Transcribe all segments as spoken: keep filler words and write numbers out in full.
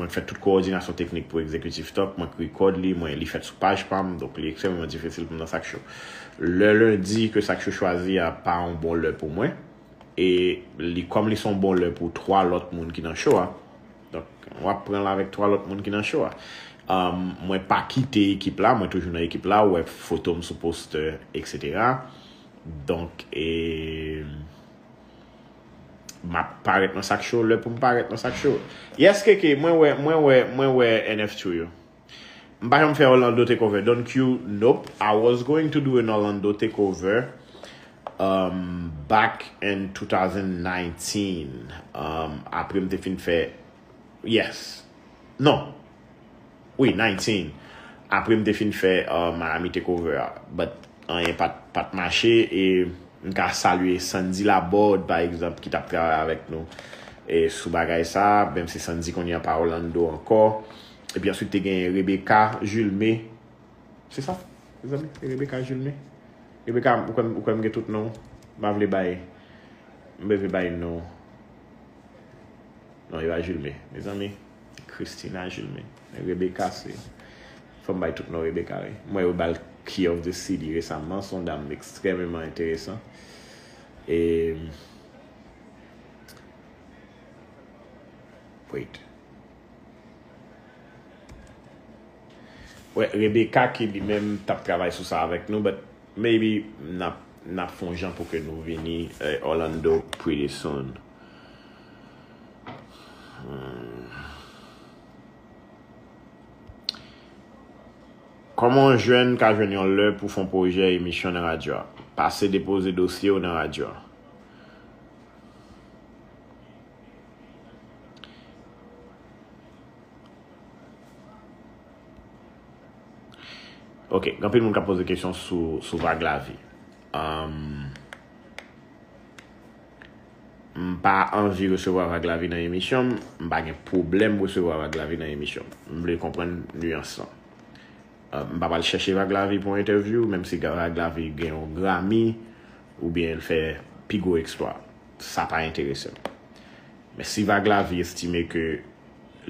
Mwen fè tout kowòdinasyon teknik pou Executive Talk, mwen k rekòd li, mwen li fèt sou paj pa m, donk li ekstrèmeman difisil pou m nan Sak Show. Lè lendi ke Sak Show chwazi a pa yon bon lè pou mwen, e li kòm li se yon bon lè pou twa lòt moun ki nan show a, donk w ap pran l avèk twa lòt moun ki nan show a. Um, mwen pa kite ekip la, mwen toujou nan ekip la, ou wè foto m sou postè, et cetera. Donk, e, m ap parèt nan Sak Show lè pou m parèt nan Sak Show. Yes, K K, mwen wè, mwen wè, mwen wè N F Q yo. M pa janm fè Orlando Takeover. Don Q, nope. I was going to do an Orlando Takeover, um, back in two thousand nineteen. Um, apre m te fin fè, yes. Non. Wi, nineteen. Apre m te fin fè, uh, Miami Takeover a. But anyen pa t, pa t mache, e m ka salye Sandy Laborde, pa egzanp, ki t ap travay avèk nou, e sou bagay sa, menm si Sandy kounye a pa Orlando ankò. Epi answit te gen Rebecca Julme. Se sa, mezanmi, se Rebecca Julme. Rebecca, ou kwè m, ou kwè m gen tout non? M pa vle bay, m bezwen bay non. Non, e pa Julme, mezanmi. Christina Julme. Rebecca, se, fò m bay tout non Rebecca, wi. Mwen, yo ba l Key of the City resaman. Se yon dam ekstrèmeman enteresan. E, wait. Wè, Rebecca ki li menm t ap travay sou sa avèk nou, but maybe n ap, n ap fè yon jan pou ke nou vini, eh, Orlando pretty soon. Hmm. Kòman yon jèn ka jwenn yon lè pou fè yon pwojè emisyon nan radyo a? Pase depoze dosye w nan radyo a. Ok, gen anpil moun k ap poze kesyon sou, sou Vag Lavi. Um, m pa anvi resevwa Vag Lavi nan emisyon m, m pa gen pwoblèm resevwa Vag Lavi nan emisyon m. M vle konprann nuans lan. Uh, m pa pral chèche Vag Lavi pou yon entèvyou, menm si Vag Lavi gen yon Grammy oubyen l fè pi gwo eksplwa. Sa pa enterese m. Men si Vag Lavi estime ke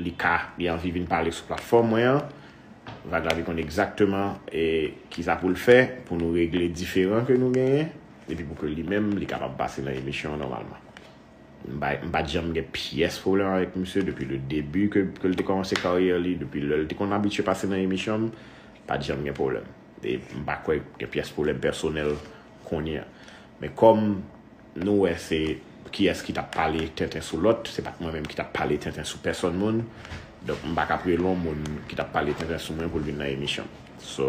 li ka, li anvi vin pale sou platfòm mwen an, Vag Lavi konn egzakteman, e, kisa pou l fè pou nou regle diferan ke nou genyen, epi pou ke li menm, li kapab pase nan emisyon an nòmalman. M pa, m pa t janm gen pyès pwoblèm avèk misye depi le debi ke, ke l te kòmanse karyè li, depi lè l te konn abitye pase nan emisyon m, pa t janm gen pwoblèm. E m pa kwè gen pyès pwoblèm pèsonèl kounye a. Men kòm nou wè se kiyès ki t ap pale tenten sou lòt, se pa t mwen menm ki t ap pale tenten sou pèsòn moun. Donk, m pa ka ap rele yon moun ki t ap pale tenten sou mwen pou l vin nan emisyon m. So,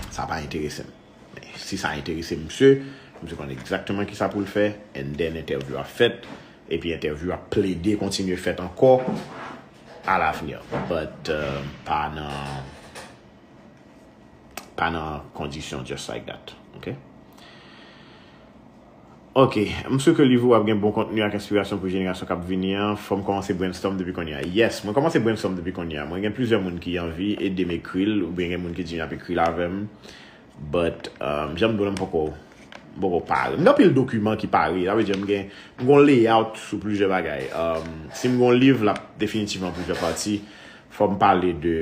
sa pa enterese m. Men, si sa enterese misye, misye konn egzakteman kisa pou l fè, and then entèvyou a fèt, epi entèvyou a plede kontinye fèt ankò alavni. But, uh, pa nan, pa nan kondisyon just like that, ok? Ok, m si ke liv ou ap gen bon kontni ak enspirasyon pou jenerasyon k ap vini an. Fò m kòmanse brainstorm depi kounye a. Yes, mwen kòmanse brainstorm depi kounye a. Mwen gen plizyè moun ki anvi ede m ekri l, oubyen gen moun ki di y ap ekri l avè m. But, um, jan m di w la, m poko, m poko pare. M gen anpil dokiman ki pare. Sa vle di, m gen, m gen yon layout sou plizyè bagay. Um, si m gen yon liv, l ap definitivman plizyè pati. Fò m pale de,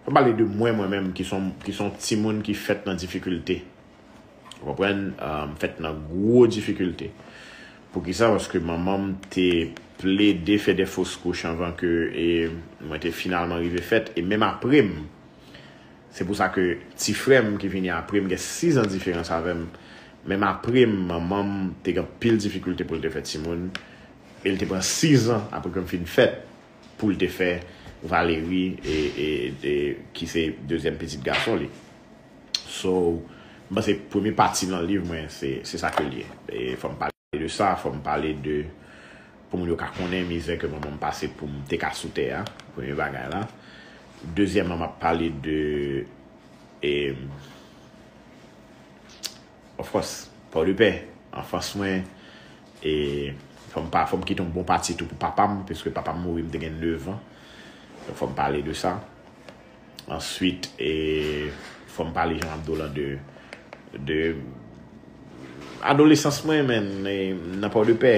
fò m pale de mwen, mwen menm, ki se yon, ki se yon timoun ki fèt nan difikilte. Ou konprann? Um, fèt nan gwo difikilte. Poukisa? Paske manman m te plede fè de fos kouch anvan ke, e, mwen te finalman rive fèt. E menm apre m, se pou sa ke ti frè m ki vini apre m gen sis an diferans avè m. Menm apre m, manman m te gen anpil difikilte pou l te fè timoun. E l te pran sis an apre ke m fin fèt pou l te fè Valérie, e, e, e, ki se dezyèm pitit gason li. So, m panse premye pati nan liv mwen, se, se sa ke l ye. E fò m pale de sa, fò m pale de, pou moun yo ka konnen mizè ke manman m pase pou m te ka sou tè a, premye bagay la. Dezyèmman, m ap pale de, e, of course, Pòdepè, anfans mwen, e fò m pa, fò m kite yon bon pati tou pou papa m, piske papa m mouri, m te gen nèf an. Donk, fò m pale de sa. Answit, e, fò m pale, jan m ap di w lan, de, de adolesans mwen, men, e, nan Pòdepè.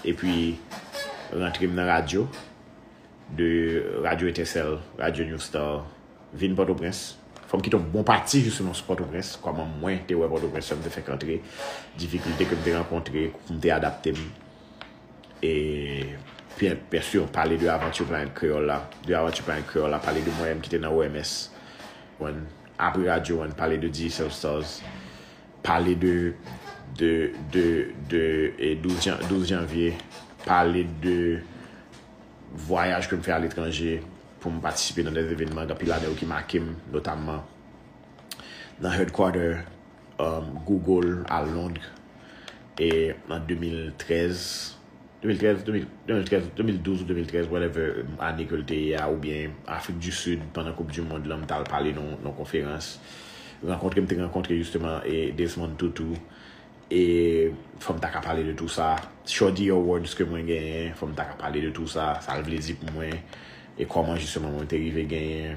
Epi, rantre m nan radyo. de Radyo Etensèl, Radyo New Star, vin Pòtoprens. Fò m kite yon bon pati jisteman sou Pòtoprens, kòman mwen te wè Pòtoprens lè m te fèk antre, difikilte ke m te rankontre pou m te adapte m. E byen, byen si, pale de Avanti Planèt Kreyòl la, de Avanti Planèt Kreyòl la, pale de mwen menm ki te nan O M S. Konprann? Apre radyo, konprann, pale de Digicel Stars, pale de, de, de, de e douz jan, douz janvye, pale de vwayaj ke m fè aletranje pou m patisipe nan de evènman, gen anpil ladan yo ki make m, notamman nan headquarter um, Google a Londres e an de mil trèz, de mil trèz, de mil, de mil trèz, de mil douz ou de mil trèz, whatever ane ke l te ye a, oubyen Afrik di Sid, pandan Koup di Mond lan, m t al pale nan nan konferans. Rankontre m te rankontre jisteman e Desmond Tutu. E fò m ta ka pale de tou sa. Shorty Awards ke mwen genyen, fò m ta ka pale de tou sa, sa l vle di pou mwen, e kòman jisteman mwen te rive genyen.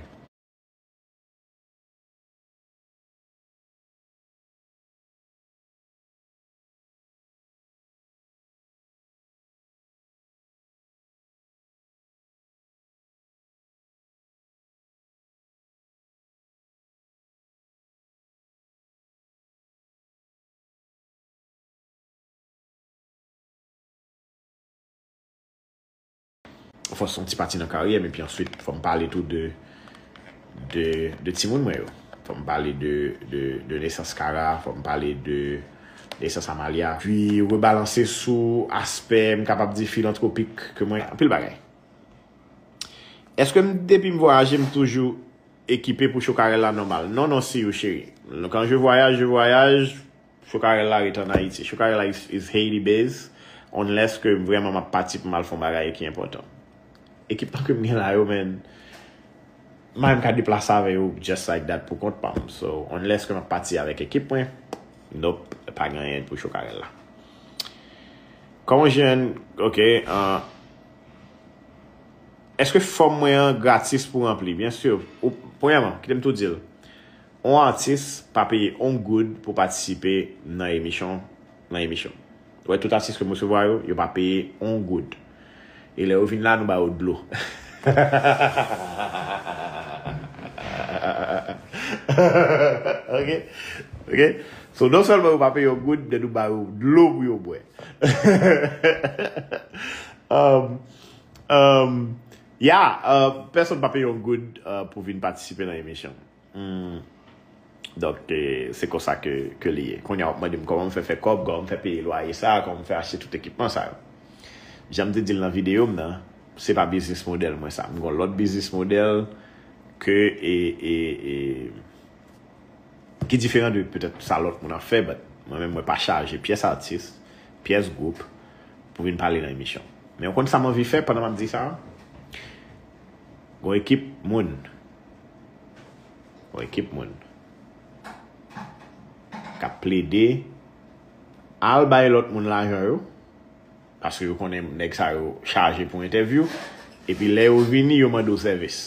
Fò se yon ti pati nan karyè m, epi answit, fò m pale tou de, de, de timoun mwen yo. Fò m pale de, de, de nesans Kara, fò m pale de nesans Amalia. Pi rebalanse sou aspè, m kapab di, filantwopik ke mwen, anpil bagay. Èske m, depi m vwayaje, m toujou ekipe pou Chokarel la nòmal? Non, non, si ou cheri. Quand je voyage, je voyage. Chokarel la rete an Ayiti. Chokarel la is, is Haiti based, unless ke vrèman m ap pati pou m al fè yon bagay ki enpòtan. Ekipman ke m gen la yo, man, m pa menm ka deplase avè yo just like that pou kont pa m. So, unless ke m ap pati avèk ekip mwen, nope, pa gen anyen pou Chokarel la. Kòman jwenn, ok, uh, èske fòm mwen an gratis pou ranpli? Byen si. Ou, premyèman, kite m tou di l. On atis pa peye on goud pou patisipe nan emisyon, nan emisyon. Ou wè, tout atis ke m resevwa yo, yo pa peye on goud. E lè yo vin la, nou ba yo dlo. Ok? Ok? So, non sèlman yo pa peye on goud, men nou ba yo dlo pou yo bwè. Um, um, yeah, uh, pèsonn pa peye on goud, uh, pou vin patisipe nan emisyon. Hmm. Donk, e, se konsa ke, ke li ye. Kounye a, w ap mande m kòman m fè fè kòb, kòman m fè peye lwaye sa, kòman m fè achte tout ekipman sa yo. Jan m te di l nan videyo m nan, se pa biznis modèl mwen sa. M gon lòt biznis modèl ke, e, e, e, ki diferan de petèt sa lòt moun ap fè, but mwen menm, mwen pa chaje pyès atis, pyès gwoup pou vin pale nan emisyon. Men w konn sa m anvi fè pandan m ap di sa? Gon ekip moun. Gon ekip moun k ap plede al bay lòt moun lajan yo, paske yo konnen nèg sa yo chaje pou entèvyou, epi lè yo vini, yo mande w sèvis.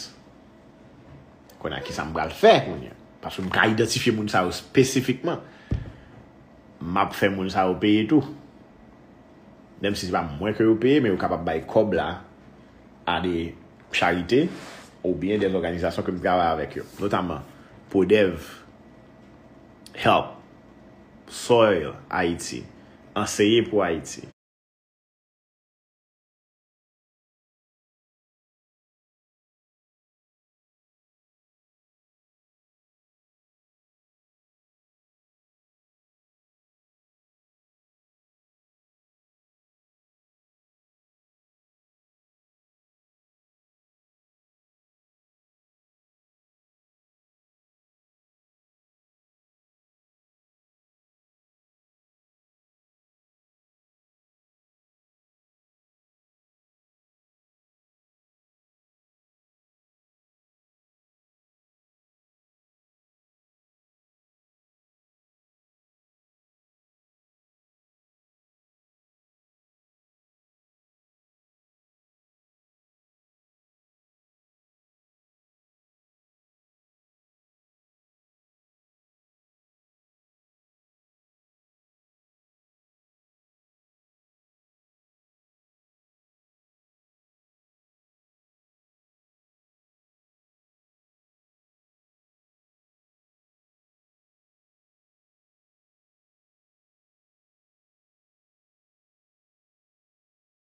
Kounye a, kisa m pral fè kounye a? Paske m ka idantifye moun sa yo espesifikman. M ap fè moun sa yo peye tou. Menm si se pa mwen ke yo peye, men yo kapab bay kòb la a de charite oubyen de òganizasyon ke m travay avèk yo, notamman Prodev, Help, Soil Haiti, Anseye pou Ayiti.